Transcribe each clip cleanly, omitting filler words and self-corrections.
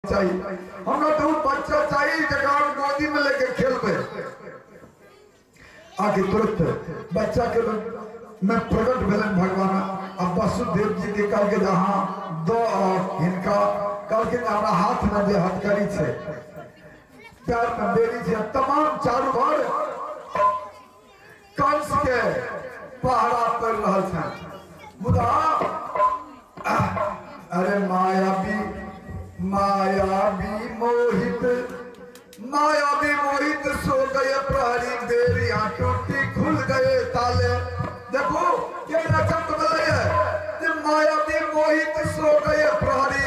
चाही, हमरा तऽ ओ बच्चा चाही जकरा हम गोदीमे लेके खेलबै। आके तुरंत बच्चा के में प्रकट भेलन भगवान। आ वसुदेव जी के कहलकै जे अहाँ दऽ आउ हिनका। कहलखिन जे हमरा हाथ में जे हथकड़ी छै, पैर में बेड़ी छै, तमाम चारू भर कंस के पहरा पड़ि रहल छनि। मुदा अरे मायावी मायावी मोहित, मायावी मोहित सो गए प्रहरी, बेरिया टूटी खुल गए ताले। देखो केना शब्द बोले है जे मायावी मोहित सो गए प्रहरी,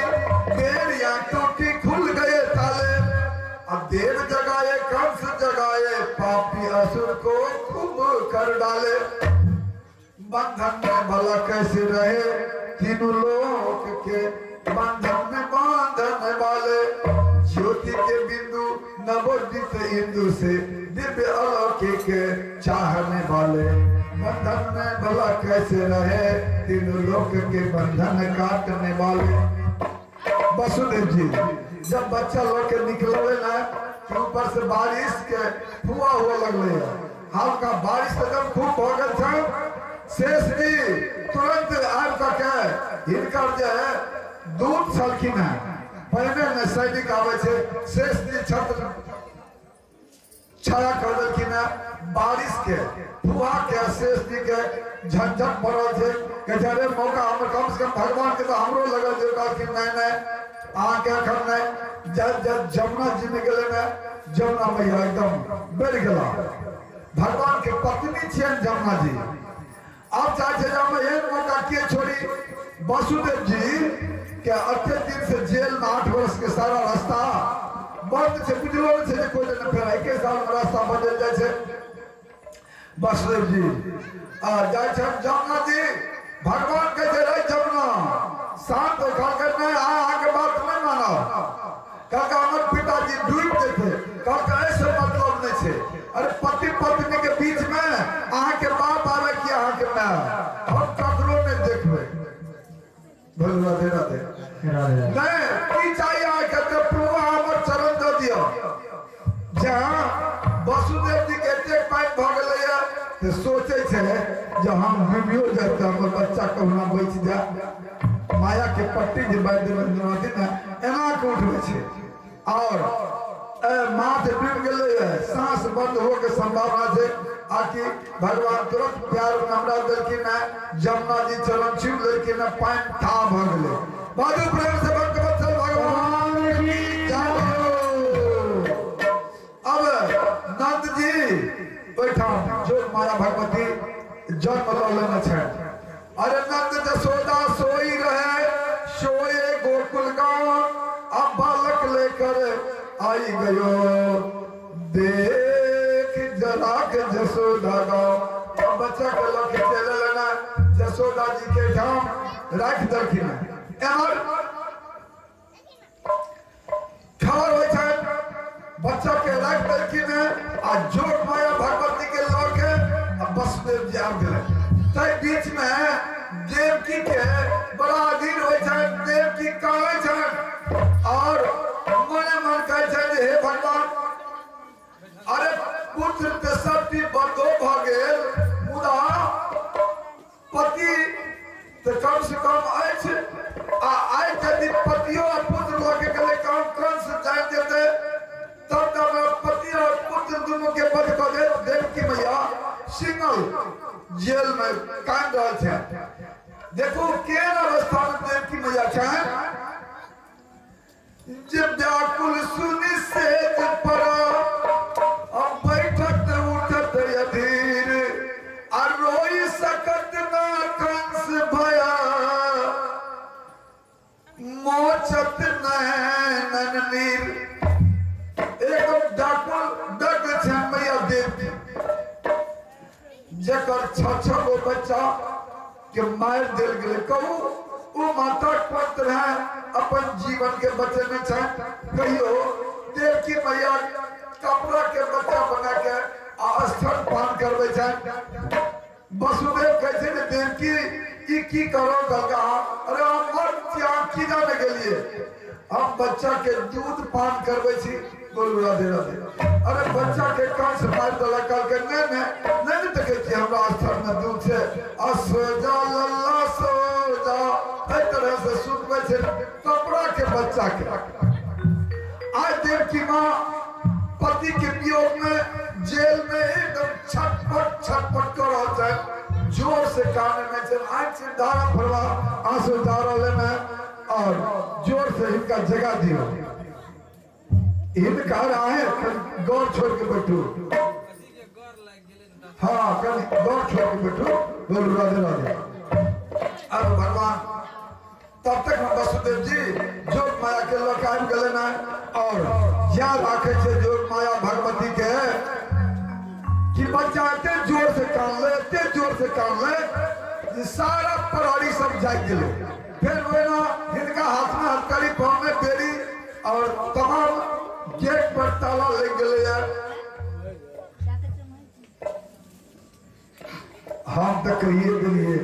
बेरिया टूटी खुल गए ताले। अब देव जगाए कंस जगाए, पापी असुर को खूब कर डाले। बंधन में भला कैसे रहे तीनों लोक के बंधन में बांधने वाले। ज्योति के बिंदु नवोदित इंदु से दिव्य अलौकिक चाहने वाले। बंधन में भला कैसे रहे तीनों लोक के बंधन काटने वाले। वसुदेव जी जब बच्चा लोग के निकलवे ना कि ऊपर से बारिश के फुआ हुआ लगले है, हल्का बारिश एकदम खूब हो गल था। शेष जी तुरंत आबि कऽ के हिनकर जे है दूध छलखिन है, पहिने ने सैनिक आबै छै, शेष जी छत्र छाया कर देलखिन है। बारिश के फुहा के शेष जी के झंझट पड़ल छै। कहै छै अरे मौका हमर कम से कम भगवान के तऽ हमरो लगल जे। कहलखिन नहीं नहीं अहाँके एखन नहीं। जब जब जमुना जी में गेलै ने, जमुना मैया एकदम बढ़ि गेला। भगवान के पत्नी छियनि जमुना जी। आब चाहै छै जे हम एहन मौका के छोड़ी। वसुदेव जी के अते दिन से जेल में 8 वर्ष के सारा रास्ता बंद छै, बुझलो नहि छै जे कोई दिन फेर एके साल में रास्ता बदलि जाइ छै। वसुदेव जी आ जाइ छै जमुना जी, भगवान कहै छै रे जमुना शांत हो। कहलकै नहि अहाँके बात नहि मानब। कहलकै हमर पिताजी डूबि जेतै। कहलकै एहिसँ मतलब नहि छै। अरे पति पत्नी के बीच में अहाँके बाप आबै कि अहाँके माय, हम ककरो नहि देखबै। बोल राधे राधे। नहीं की चाहिए अहाँके? तऽ प्रभु हमर चरण दऽ दिअ। जहाँ वसुदेव जी के एतेक पानि भऽ गेलैया तऽ सोचै छै जे हम डूबियो जाए तऽ हमर बच्चा कहुना बचि जाए। माया के पट्टी जे बांधि देने रहथिन ने, एना के उठबै छै और माथ डूबि गेलैया, सांस बंद हो के संभावना छै। आकि भगवान तुरंत प्यार में हमरा देलखिन है, जमुना जी चरण छू लेलखिन है, पानि था भऽ गेलै। बाजू प्रेम से भक्त वत्सल भगवान की जय। अब नंद जी ओहिठाम जो माया भगवती जन्म लऽ लेने छनि। अरे नंद जसोदा सोई रहे सोए गोकुल गांव, अब बालक लेकर आई गयो देख जरा के जसोदा गांव। अब बच्चा के लऽ के चलि लेना जसोदा जी के ठाम राखि देलखिन। एम्हर खबर होइ छै बच्चा के राखि देलखिन है आ जोग माया भगवती के लऽ के आ वसुदेव जी आबि गेलै। ताहि बीच में देवकी के बड़ा अधीर होइ छनि। देवकी कानै छनि और मने मन कहै छनि जे हे भगवान, अरे पुत्र तऽ सबटी बदो भऽ गेल, मुदा पति तऽ कम से कम अछि। आ आइ यदि पतियो आ पुत्र लऽ के गेलै काम कंस जानि जेतै तब तऽ हमरा पति और पुत्र दुनू के वध कऽ देत। देवकी मैया सिंगल जेल में कानि रहल छै। देखू केहन अवस्था में देवकी मैया छनि जे व्याकुल सुनि सेज पर अब बैठत उठत अधीर, आ रोई सकत ना कंस भया मोचत नैनन नीर। एकदम व्याकुल डग छै मैया देवकी, जकर 6-6 गो बच्चा के मारि देल गेलै। कहू ओ माता कोन तरह अपन जीवन के बचेने छै? कहियो देवकी मैया कपड़ा के बच्चा बना के आ स्तन पान करबै छै। वसुदेव कहै छै जे देवकी ई की करो? कहलकै अरे हम मर्द छी, अहाँ की जाने गेलियै? हम बच्चा के दूध पान करबै छी। बोलू राधे राधे। अरे बच्चा के कंस मारि देलक, कहलकै नहि नहि नहि ने देखै छियै हमरा स्थल में दूध छै। आ सो जा लल्ला सो जा, एहि तरह से सुतबै छै कपड़ा के बच्चा के। आज देवकी माँ पति के वियोग में जेल में एकदम छटपट छटपट कर रहल छै, जोर से काने में छै, आँखि से धारा फरवा आंसू जा रहल में, और जोर से हिनका जगह दियो। हिनका रहे गौर छोड़ के बैठू, हाँ गौर छोड़ के बैठू। बोलू राधे राधे। अब भगवान तब तक हम वसुदेव जी जोग माया के लऽ के आबि गेलै ने, और याद राखे छै जोग माया भगवती के कि बच्चा एते जोर से कानले, एते जोर से कानले जे सारा परारी सब जागि गेलै। फिर ओहिना हिनका हाथ में हथकड़ी, पाँव में बेड़ी और तमाम गेट पर ताला लागि गेलैया। हम तऽ कहिए देलियै।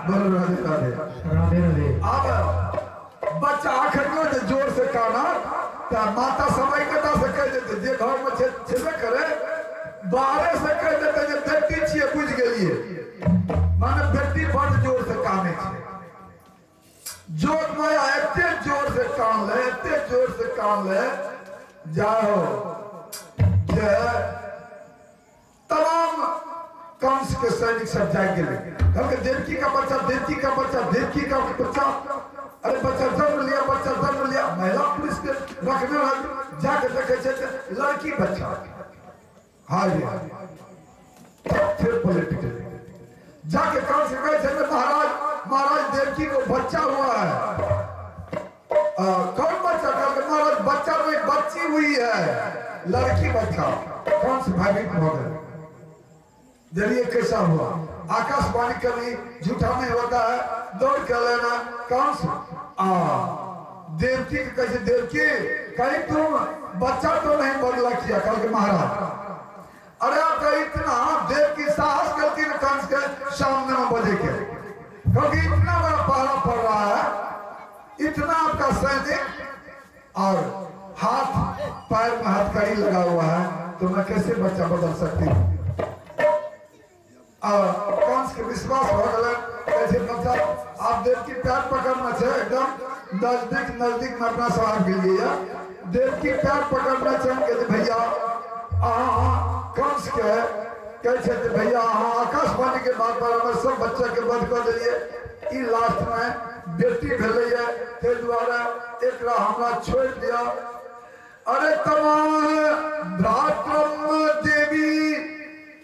बोलो राधे राधे राधे राधे। अब बच्चा अखनो जे जोर से कानत तऽ माता समय कता से कहि देतै, जे घर में छेबे करे बाहरे से कहि देतै जे बेटी छियै, बुझि गेलियै। माने बेटी बड जोर से कानै छै। जोग माया एते जोर से कानले, एते जोर से कानले, जाहो जे तमाम कंस के सैनिक सब जागि गेलै। कहलकै देवकी का बच्चा, देवकी का बच्चा, देवकी का बच्चा। अरे बच्चा जन्म लिया, बच्चा जन्म लिया। महिला पुलिस के रखने रह जाके देखे छै लड़की बच्चा। हाँ जी, फिर पलट गेलै। जाके कंस के कहै छै महाराज महाराज देवकी को बच्चा हुआ है। कौन बच्चा? कहलकै महाराज बच्चा नहीं बच्ची हुई है, लड़की बच्चा। कंस भयभीत हो गए। देखिए कैसा हुआ, आकाशवाणी कभी झूठा नहीं होता है। दौड़ के लेना कंस आ देवकी के कैसे, देवकी कहीं तुम बच्चा तो नहीं बदला किया? कहलकै महाराज अरे आपका इतना देवकी साहस करती न कंस के सामने में बजे के, क्योंकि इतना बड़ा पहरा पड़ रहा है, इतना आपका सैनिक और हाथ पैर में हथकड़ी लगा हुआ है, तो मैं कैसे बच्चा बदल सकती हूँ? और कंस के विश्वास हो गया। कैसे बच्चा आप देवकी पैर पकड़ना है, एकदम नजदीक नजदीक में अपना सवाल मिल गया। देवकी पैर पकड़ना चाहिए भैया कंस के कहै छै भैया अहाँ आकाशवाणी के बात पर हमर सब बच्चा के बंद कऽ देलियै, ई लास्ट में बेटी भेलैया, ताहि दुआरे एकरा हमरा छोड़ि दिअ। अरे तमाम भ्रातृम देवी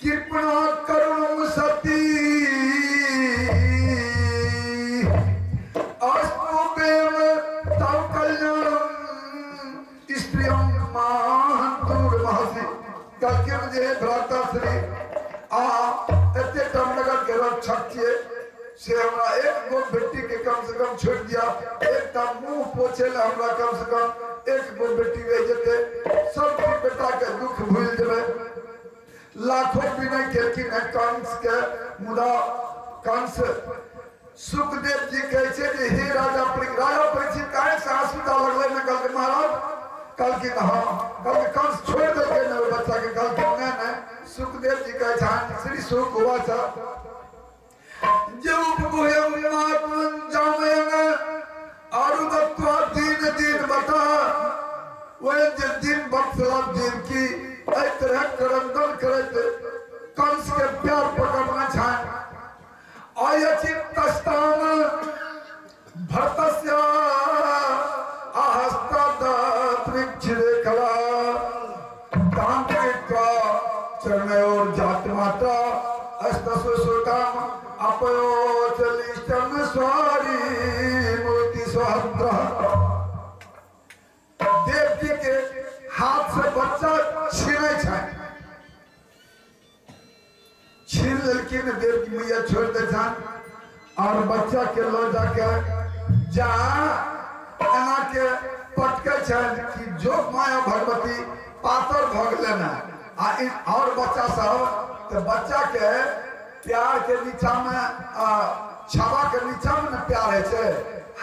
कृपणा करुणम सती अस्तु तव कल्याणम स्त्रियं महंतुर्महसि। कहलखिन जे भ्राता श्री आ एते नगर के रक्षक छियै, से हमरा एक गो बेटी के कम से कम छोड़ि दिया, एकटा मुँह पोछे ला हमरा कम से कम एक गो बेटी रहि जेतै, सब बेटा के दुख भूलि जेबै। लाखों विनय केलखिन हेँ कंस के, मुदा कंस सुखदेव जी कहै छै जे हे राजा राजा परीक्षित काहे से आंसू लगलै ने? कहलकै महाराज, कहलखिन हाँ। कहलकै कंस छोड़ि देलकै ने ओहि बच्चा के? कहलखिन नहि नहि। सुखदेव जी कहै छनि श्री सुख उवाच जे उपगुह्यम आत्मन जामयन आरुदत्वा दीन दीन बता। वह जे दिन बत्सला देवकी एहि तरह क्रंदन करैत कंस के प्यार पकड़ने छनि। अयचित्तस्तान भरतस्य आहस्तादात्रिक्षिरेखला तांत्रित्वा चरणयोर जातमात्रा अस्तसुसुताम अपयोचलिष्टम स्वारी मूर्ति सहस्र। देवकी के हाथ से बच्चा छीनै छनि, छीन लेलखिन देवकी मैया, छोड़ि दै छनि और बच्चा के लऽ जाके जा एना के पटकै छनि कि जो माया भगवती पातर भऽ गेलै ने आ और बच्चा सब तऽ बच्चा के प्यार के नीचा में छावा के नीचा में ने प्यार होइ छै,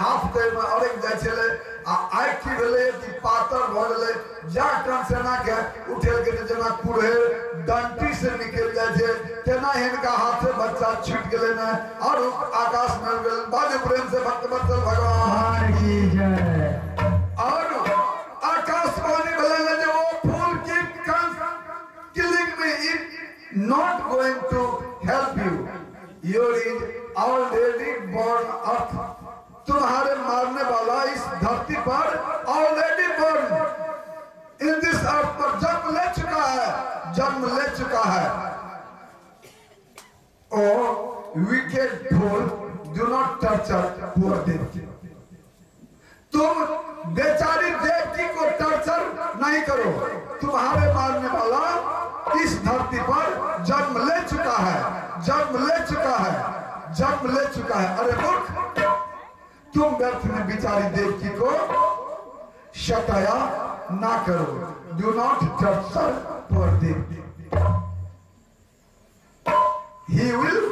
हाथ पैर में अड़कि जाइ छलै। आ आइ की भेलै कि पातर भऽ गेलै। जा कंस सेना के उठेलकै तऽ जेना कुड़हरि डंटी से निकलि जाइ छै तेना हिनका हाथ से बच्चा छूटि गेलै ने और आकाश में गेल। बाजू प्रेम से भक्त वत्सल भगवान की जय। और आकाशवाणी भेलै ने जे ओ फूल की Kans killing me is not going to help you. You is already born earth. तुम्हारे मारने वाला इस धरती पर already born in this earth पर जन्म ले चुका है, जन्म ले चुका है। O wicked fool, do not torture poor Devaki. तुम बेचारी देवकी को टॉर्चर नहीं करो। तुम्हारे मारने वाला इस धरती पर जन्म ले चुका है, जन्म ले चुका है, जन्म ले चुका है। अरे मूर्ख, तुम व्यर्थ में बेचारी देवकी को सताया ना करो। Do not torture poor Devaki. He will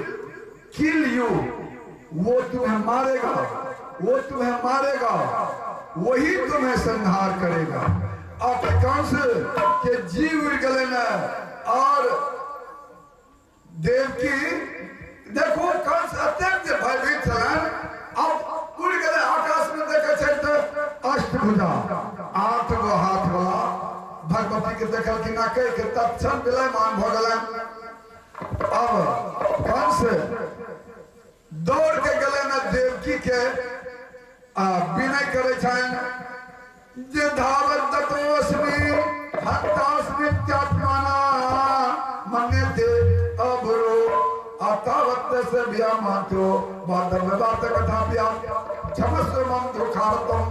kill you. वो तुम्हें मारेगा, वो तुम्हें मारेगा, वही तुम्हें संहार करेगा। अब कंस के जीव उड़ गए न और देवकी देखो कंस अत्यंत भयभीत छलन। अब उड़ गए आकाश में, देखे छै तऽ अष्टभुजा 8 गो हाथ वाला भगवती के देखलखिन ना कहि के तत्क्षण विलयमान भऽ गेलनि। अब कंस दौड़ के गेलै ने देवकी के विनय करै छनि जे धावत ततोऽस्मि हन्तास्मित्यात्माना मन्यते अभरो अतावत से व्यामातो बाधव बात कथाप्या क्षमस्व मम दुःखार्तम।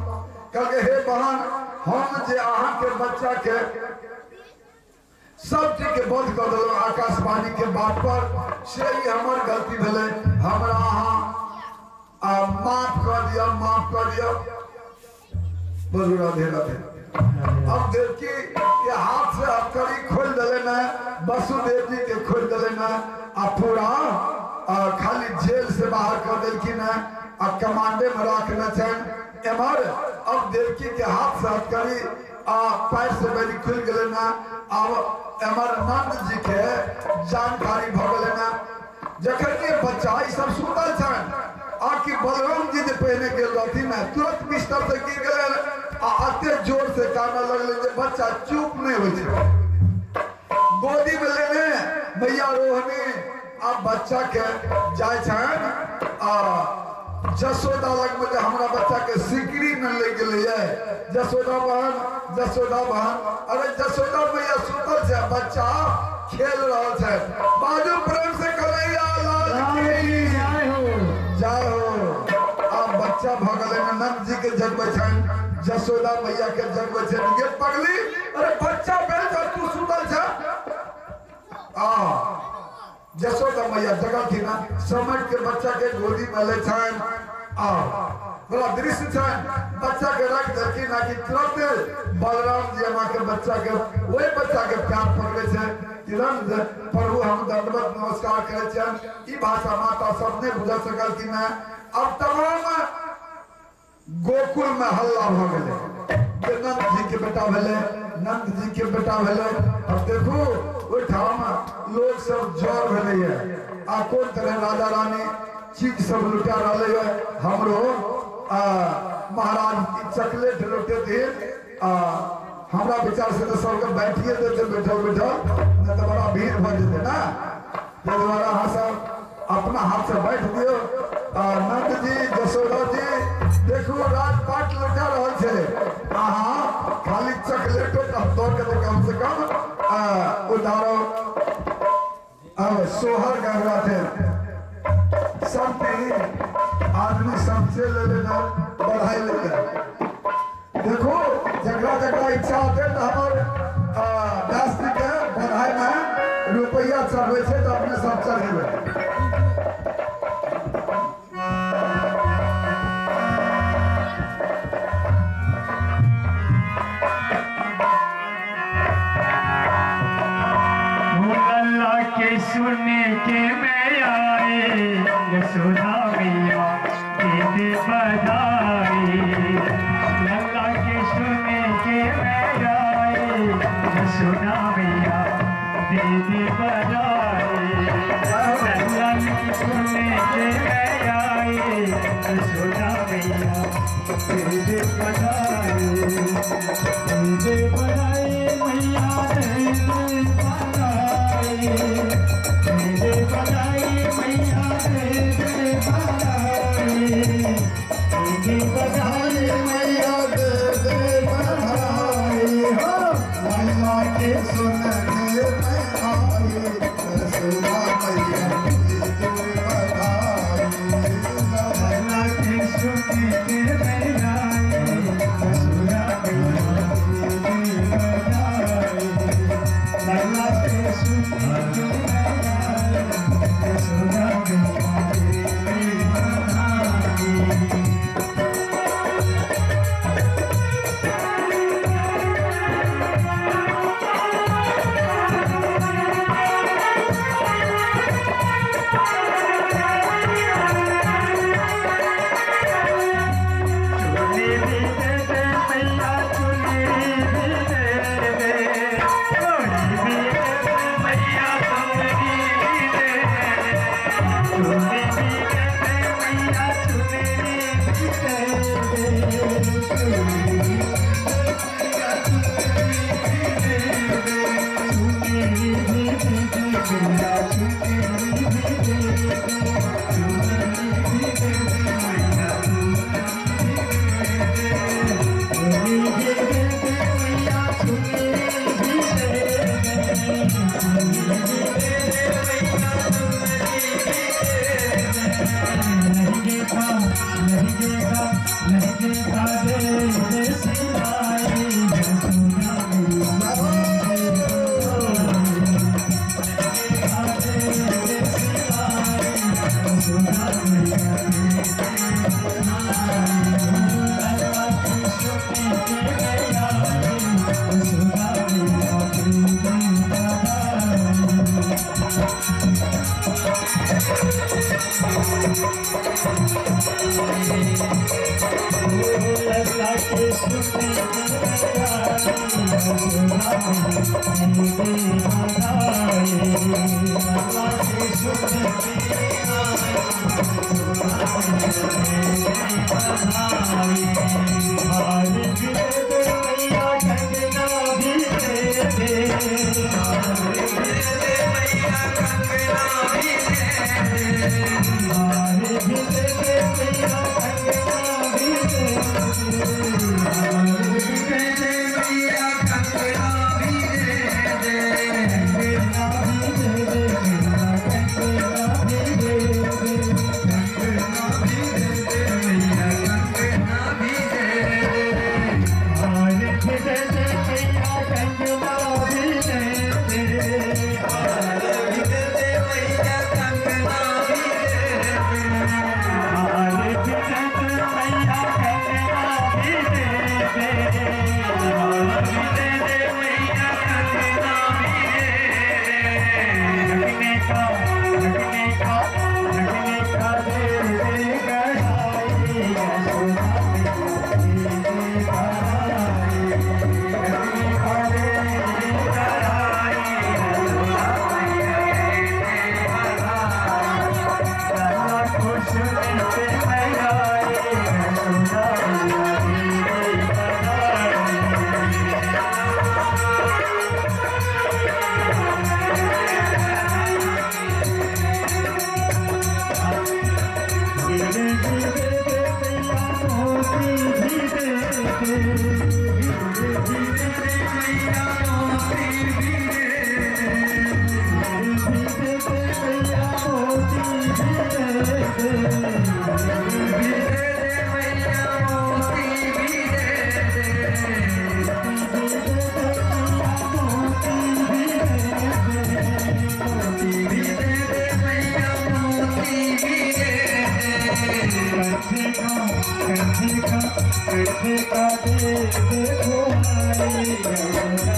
कहलकै हे बहन, हम जे अहाँ के बच्चा के सब चीज के बंद कऽ देलहुँ आकाशवाणी के बात पर, से ई हमर गलती भेलै, हमरा अहाँ माफ कऽ दिअ, माफ कऽ दिअ। बोलू राधे राधे। अब देवकी के हाथ से हथकड़ी खोलि देलै ने, वसुदेव जी के खोलि देलै ने, आ पूरा खाली जेल से बाहर कऽ देलखिन है आ कमांडे में राखने छनि। एम्हर अब देवकी के हाथ से हथकड़ी आ पैर से बेरी खुलि गेलै ने। अब एम्हर नंद जी के जानकारी भऽ गेलै ने। जखन के बच्चा ई सब सुतल छनि आ कि बलराम जी जे पहिने गेल रहथिन ने, तुरंत बिस्तर से गिर गेलै आ अते जोर से कानऽ लगलै जे बच्चा चुप नहि होइ छै। गोदी में लेने मैया रोहिणी आ बच्चा के जाइ छनि आ जसोदा लग में जे हमरा बच्चा के सिकरी में ले गेलैये। जसोदा बहन, जसोदा बहन, अरे जसोदा मैया सुतल छै, बच्चा खेल रहल छै। बाजू प्रेम से कन्हैया लाल की जय हो, जय हो। आब बच्चा भऽ गेलै ने, नंद जी के जगबै छनि, जसोदा मैया के जगबै छनि। गे पगली, अरे बच्चा भेल छ, तू सुतल छ। आ जसोदा मैया जगलखिन, समझ के बच्चा के गोदी में लै छनि। आ बड़ा दृश्य छनि, बच्चा के रख देलखिन कि तुरंत बलराम जी अमा के बच्चा के वही बच्चा के प्यार पकड़े छै। तुरंत प्रभु हम दंडवत नमस्कार करै छियनि। ई भाषा माता सब नहि बुझ सकलखिन है। अब तमाम गोकुल में हल्ला भऽ गेलै जे नंद जी के बेटा भेलै, नंद जी के बेटा भेलै। अब देखू ओहिठाम लोग सब जर भेलैये आ कोन तरह राजा रानी चीज सब लुटा रहलै है। हमरो महाराज चॉकलेट लुटेथिन। हमरा विचार से तऽ सबके बैठिए देते बैठल बैठल, नहि तऽ बड़ा भीड़ भऽ जेतै ने। ताहि दुआरे अहाँ सब अपना हाथ से बैठ दियौ। नंद जी जसोदा जी देखू राजपाट लुटा रहल छै, अहाँ खाली चॉकलेटो दऽ के तऽ कम से कम उधारो। अब सोहर गहरा थे सब आदमी सबसे ले लेना बढ़ाई ले ले। देखो जकरा जकरा इच्छा होते तो हमार दास जी के बढ़ाई में रुपया चढ़बै छै तऽ अपने सब चढ़ेबै। सुनने के मैं आए यशोदा मैया दे बधाई। यशोदा मैया दीदी बधाई, लल्ला के सुनने के मैं आई, यशोदा मैया दीदी बधाई, दीदी बधाई मैया दीदी बधाई, दीदी बधाई मैया दीदी बधाई, दीदी बधाई मैया दीदी बधाई हो, लल्ला के सुनने में आई, यशोदा मैया दीदी बधाई, लल्ला के सुनने के मैं आई, यशोदा मैया दीदी बधाई, लल्ला के सुनने के मैं आई, यशोदा मैया दीदी बधाई। चुनरी भी दे दे मैया, चुनरी भी दे दे, चुनरी भी दे दे मैया, चुनरी भी दे दे, चुनरी भी दे दे मैया, चुनरी भी दे दे, चुनरी भी मैया, चुनरी भी दे दे, चुनरी भी दे दे मैया, चुनरी भी दे दे, चुनरी भी दे दे मैया, चुनरी भी दे दे मैया, चुनरी भी दे दे, चुनरी भी दे दे मैया, चुनरी भी दे दे। लहंगे का लहंगे का लहंगे का दे दे सिलाई, यशोदा मैया लहंगे का दे दे सिलाई, यशोदा मैया दे दे बधाई, लल्ला के सुनने के मैं आई, यशोदा मैया दे दे बधाई। लल्ला के सुनने के मैं आई, यशोदा मैया दे दे बधाई, लल्ला के सुनने के मैं आई, यशोदा मैया दे दे बधाई। हार भी दे दे मैया, कंगना भी दे दे, हार भी दे दे मैया, कंगना भी दे दे, हार भी दे दे मैया, कंगना भी दे दे, हार भी दे दे मैया, कंगना भी दे दे, कंगना भी दे दे मैया, कंगना भी दे दे, कंगना भी दे दे मैया, कंगना भी दे दे, हार भी दे दे मैया, कंगना भी दे दे, हार भी दे दे मैया, कंगना भी दे दे, हार भी दे दे मैया, कंगना भी दे दे, हार भी दे दे मैया, कंगना भी दे दे। लगने का लगने का लगने का दे दे गढ़ाई, यशोदा मैया दे दे बधाई, लगने का दे दे गढ़ाई, यशोदा मैया दे दे बधाई, लल्ला खुश के मैं आई, यशोदा मैया दे दे बधाई। धीरे धीरे दे मैया, मोती भी दे दे, धीरे धीरे दे मैया, मोती भी दे दे, धीरे धीरे दे मैया, मोती भी दे दे, धीरे दे दे मैया, मोती भी दे दे, धीरे दे मैया, मोती भी दे दे, मोती भी दे दे मैया, मोती भी दे दे। कंठे का कंठे का कंठे का दे दे भोलाई, यशोदा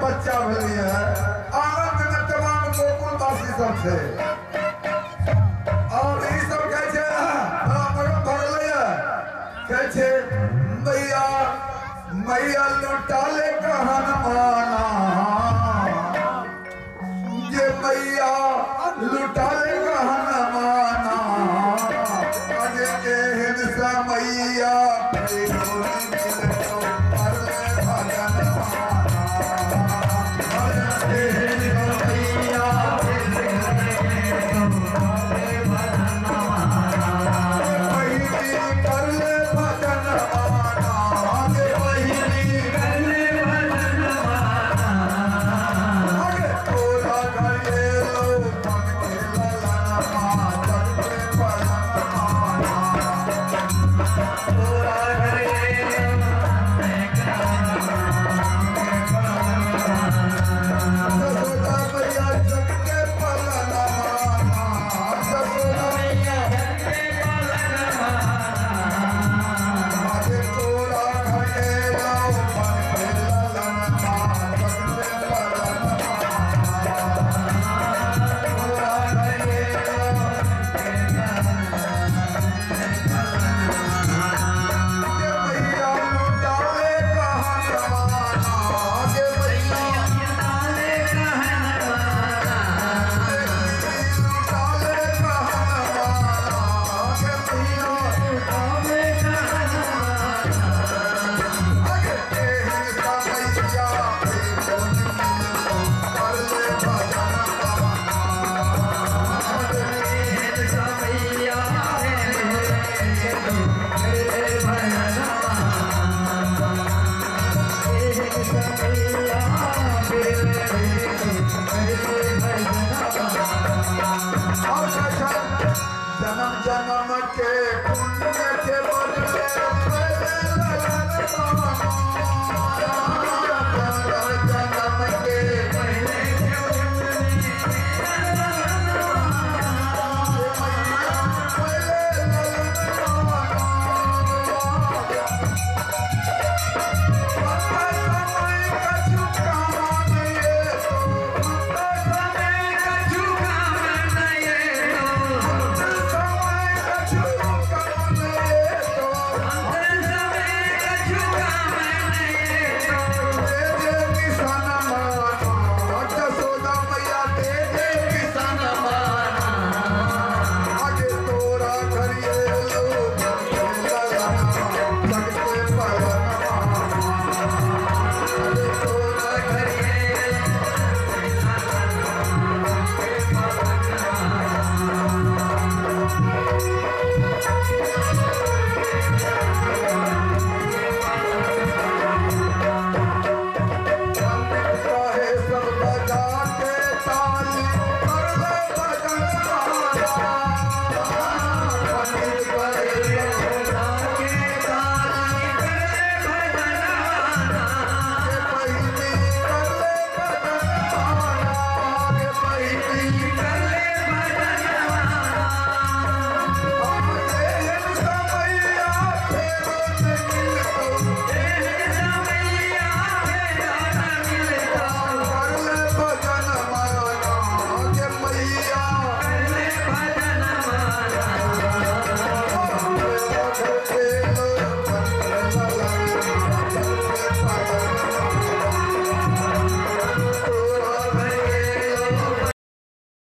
बच्चा भेलिए आनंद में तमाम गोकुलवासी सब थे।